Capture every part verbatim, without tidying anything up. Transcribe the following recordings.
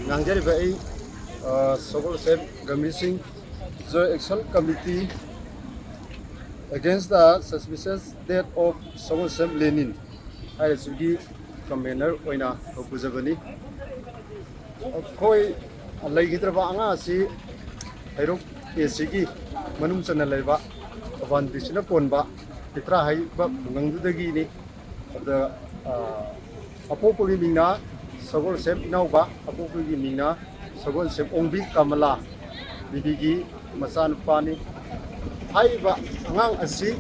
ꯉꯥꯡꯖꯔꯤꯕ ꯑꯩ, ꯑ, ꯁꯒꯣꯜꯁꯦꯝ ꯔꯃꯤ ꯁꯤꯡ, Joint Action Committee Against the Suspicious Death of Sagolsem Lenin ꯍꯥꯏꯔꯤꯁꯤꯒꯤ ꯀꯟꯚꯦꯅꯔ ꯑꯣꯏꯅ ꯄꯨꯖꯕꯅꯤ꯫ ꯑꯩꯈꯣꯏ ꯂꯩꯈꯤꯗ꯭ꯔꯕ ꯑꯉꯥꯡ ꯑꯁꯤ ꯍꯩꯔꯣꯛ ꯑꯦ ꯁꯤꯒꯤ ꯃꯅꯨꯡ ꯆꯟꯅ ꯂꯩꯕ ꯊꯧꯕꯥꯜ ꯗꯤꯁꯇ꯭ꯔꯤꯛꯅ ꯀꯣꯟꯕ ꯄꯤꯇ꯭ꯔꯥ ꯍꯥꯏꯕ ꯈꯨꯡꯒꯪꯗꯨꯗꯒꯤꯅꯤ꯫ ꯑꯗ, ꯑ, ꯑꯄꯣꯛꯄꯒꯤ ꯃꯤꯡꯅ ꯁꯒꯣꯜꯁꯦꯝ ꯏꯅꯥꯎꯕ, ꯑꯄꯣꯛꯄꯒꯤ ꯃꯤꯡꯅ ꯁꯒꯣꯜꯁꯦꯝ ꯑꯣꯡꯕꯤ ꯀꯃꯂꯥ ꯗꯦꯕꯤꯒꯤ ꯃꯆꯥꯅꯨꯄꯥꯅꯤ꯫ ꯍꯥꯏꯔꯤꯕ ꯑꯉꯥꯡ ꯑꯁꯤ,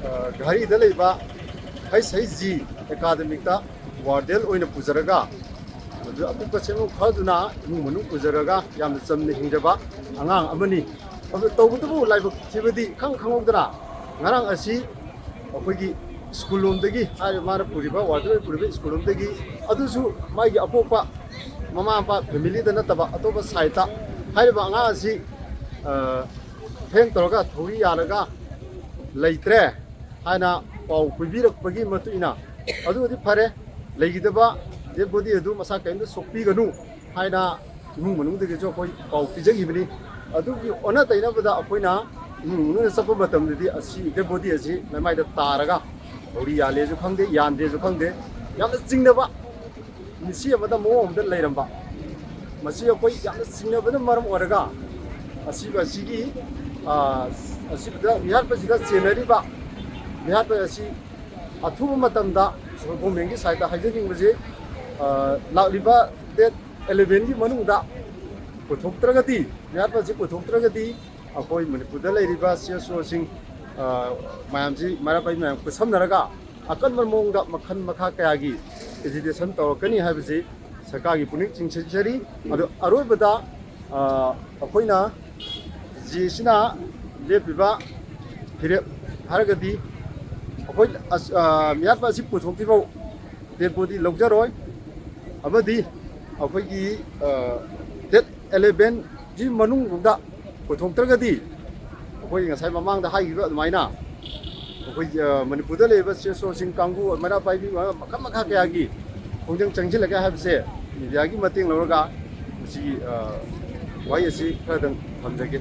ꯑ, ꯘꯔꯤꯗ ꯂꯩꯕ ꯍꯩꯁ ꯍꯩꯁ ꯖꯤ ꯑꯦꯀꯥꯗꯃꯤꯛꯇ ꯋꯥꯔꯗꯦꯜ ꯑꯣꯏꯅ ꯄꯨꯖꯔꯒ, ꯃꯗꯨ ꯑꯄꯤꯛꯄ ꯁꯦꯟꯐꯝ ꯈꯔꯗꯨꯅ ꯏꯃꯨꯡ ꯃꯅꯨꯡ ꯄꯨꯖꯔꯒ ꯌꯥꯝꯅ ꯆꯝꯅ ꯍꯤꯡꯖꯕ ꯑꯉꯥꯡ ꯑꯃꯅꯤ꯫ ꯑꯗꯨ ꯇꯧꯕꯇꯕꯨ ꯂꯥꯏꯕꯛ ꯊꯤꯕꯗꯤ ꯏꯈꯪ ꯈꯪꯍꯧꯗꯅ ꯉꯔꯥꯡ ꯑꯁꯤ ꯑꯩꯈꯣꯏꯒꯤ ꯁ꯭ꯀꯨꯜ ꯂꯣꯝꯗꯒꯤ, ꯍꯥꯏꯔꯤꯕ ꯃꯥꯅ ꯄꯨꯔꯤꯕ ꯋꯥꯔꯗꯦꯜ ꯑꯣꯏꯅ ꯄꯨꯔꯤꯕ ꯁ꯭ꯀꯨꯜ ꯂꯣꯝꯗꯒꯤ, ꯑꯗꯨꯁꯨ ꯃꯥꯒꯤ ꯑꯄꯣꯛꯄ ꯃꯃꯥ ꯃꯄꯥ ꯐꯦꯃꯤꯂꯤꯗ ꯅꯠꯇꯕ ꯑꯇꯣꯞꯄ ꯁꯥꯏꯠꯇ ꯍꯥꯏꯔꯤꯕ ꯑꯉꯥꯡ ꯑꯁꯤ, ꯑ, ꯍꯦꯡ ꯇꯧꯔꯒ ꯊꯧꯔꯤ ꯌꯥꯜꯂꯒ ꯂꯩꯇ꯭ꯔꯦ ꯍꯥꯏꯅ ꯄꯥꯎ ꯄꯤꯕꯤꯔꯛꯄꯒꯤ ꯃꯇꯨꯡ ꯏꯟꯅ, ꯑꯗꯨꯕꯨꯗꯤ ꯐꯔꯦ, ꯂꯩꯈꯤꯗꯕ ꯗꯦꯗ ꯕꯣꯗꯤ ꯑꯗꯨ ꯃꯁꯥ ꯀꯔꯤꯝꯇ ꯁꯣꯛꯄꯤꯒꯅꯨ ꯍꯥꯏꯅ ꯏꯃꯨꯡ ꯃꯅꯨꯡꯗꯒꯤꯁꯨ ꯑꯩꯈꯣꯏ ꯄꯥꯎ ꯄꯤꯖꯈꯤꯕꯅꯤ꯫ ꯑꯗꯨꯒꯤ ꯑꯣꯟꯅ ꯇꯩꯅꯕꯗ ꯑꯩꯈꯣꯏꯅ ꯏꯃꯨꯡ ꯃꯅꯨꯡꯗ ꯆꯠꯄ ꯃꯇꯝꯗꯗꯤ ꯑꯁꯤ ꯗꯦꯗ ꯕꯣꯗꯤ ꯑꯁꯤ ꯂꯩꯃꯥꯏꯗ ꯇꯥꯔꯒ ꯊꯧꯔꯤ ꯌꯥꯜꯂꯦꯁꯨ ꯈꯪꯗꯦ, ꯌꯥꯟꯗꯦꯁꯨ ꯈꯪꯗꯦ, ꯌꯥꯝꯅ ꯆꯤꯡꯅꯕ ꯃꯤꯠꯁꯤ ꯑꯃꯗ ꯃꯑꯣꯡ ꯑꯃꯗ ꯂꯩꯔꯝꯕ꯫ ꯃꯁꯤ ꯑꯩꯈꯣꯏ ꯌꯥꯝꯅ ꯆꯤꯡꯅꯕꯅ ꯃꯔꯝ ꯑꯣꯏꯔꯒ ꯑꯁꯤꯕ ꯑꯁꯤꯒꯤ, ꯑ, ꯑꯁꯤꯕꯗ ꯃꯤꯍꯥꯠꯄꯁꯤꯗ ꯆꯦꯟꯅꯔꯤꯕ ꯃꯤꯍꯥꯠꯄ ꯑꯁꯤ ꯑꯊꯨꯕ ꯃꯇꯝꯗ ꯒꯣꯔꯃꯦꯟꯒꯤ ꯁꯥꯏꯠꯇ ꯍꯥꯏꯖꯅꯤꯡꯕꯁꯤ, ꯑ, ꯂꯥꯛꯂꯤꯕ ꯗꯦꯠ ꯑꯦꯂꯦꯚꯦꯟꯒꯤ ꯃꯅꯨꯡꯗ ꯄꯨꯊꯣꯛꯇ꯭ꯔꯒꯗꯤ, ꯃꯤꯍꯥꯠꯄ ꯑꯁꯤ ꯄꯨꯊꯣꯛꯇ꯭ꯔꯒꯗꯤ ꯑꯩꯈꯣꯏ ꯃꯅꯤꯄꯨꯔꯗ ꯂꯩꯔꯤꯕ ꯁꯤ ꯑꯦꯁ ꯑꯣꯁꯤꯡ, ꯑ, ꯃꯌꯥꯝꯁꯤ, ꯃꯩꯔꯥ ꯄꯥꯏꯕꯤ ꯃꯌꯥꯝ ꯈꯨꯠꯁꯝꯅꯔꯒ ꯑꯀꯟꯕ ꯃꯑꯣꯡꯗ ꯃꯈꯜ ꯃꯈꯥ ꯀꯌꯥꯒꯤ ꯑꯦꯖꯤꯇꯦꯁꯟ ꯇꯧꯔꯛꯀꯅꯤ ꯍꯥꯏꯕꯁꯤ ꯁꯔꯀꯥꯔꯒꯤ ꯄꯨꯛꯅꯤꯡ ꯆꯤꯡꯁꯤꯟꯖꯔꯤ꯫ ꯑꯗꯨ ꯑꯔꯣꯏꯕꯗ, ꯑ, ꯑꯩꯈꯣꯏꯅ ꯖꯤꯁꯤꯅ ꯂꯦꯞꯄꯤꯕ ꯐꯤꯔꯦꯞ ꯍꯥꯏꯔꯒꯗꯤ ꯑꯩꯈꯣꯏ ꯑꯁ-, ꯑ, ꯃꯤꯍꯥꯠꯄ ꯑꯁꯤ ꯄꯨꯊꯣꯛꯇ꯭ꯔꯤꯐꯥꯎ ꯗꯦꯗ ꯕꯣꯗꯤ ꯂꯧꯖꯔꯣꯏ꯫ ꯑꯃꯗꯤ ꯑꯩꯈꯣꯏꯒꯤ, ꯑ, ꯗꯦꯠ ꯑꯦꯂꯦꯚꯦꯟꯒꯤ ꯃꯅꯨꯡꯗ ꯄꯨꯊꯣꯛꯇ꯭ꯔꯒꯗꯤ ꯑꯩꯈꯣꯏ ꯉꯁꯥꯏ ꯃꯃꯥꯡꯗ ꯍꯥꯏꯈꯤꯕ ꯑꯗꯨꯃꯥꯏꯅ ꯑꯩꯈꯣꯏ, ꯑ, ꯃꯅꯤꯄꯨꯔꯗ ꯂꯩꯔꯤꯕ ꯁꯤ ꯑꯦꯁ ꯑꯣꯁꯤꯡ ꯀꯥꯡꯕꯨ, ꯃꯩꯔꯥ ꯄꯥꯏꯕꯤ ꯃꯈꯜ ꯃꯈꯥ ꯀꯌꯥꯒꯤ ꯈꯣꯡꯖꯪ ꯆꯪꯁꯤꯜꯂꯒꯦ ꯍꯥꯏꯕꯁꯦ ꯃꯦꯗꯤꯌꯥꯒꯤ ꯃꯇꯦꯡ ꯂꯧꯔꯒ ꯁꯤ ꯋꯥꯍꯩ ꯑꯁꯤ ꯈꯔꯗꯪ ꯊꯝꯖꯒꯦ꯫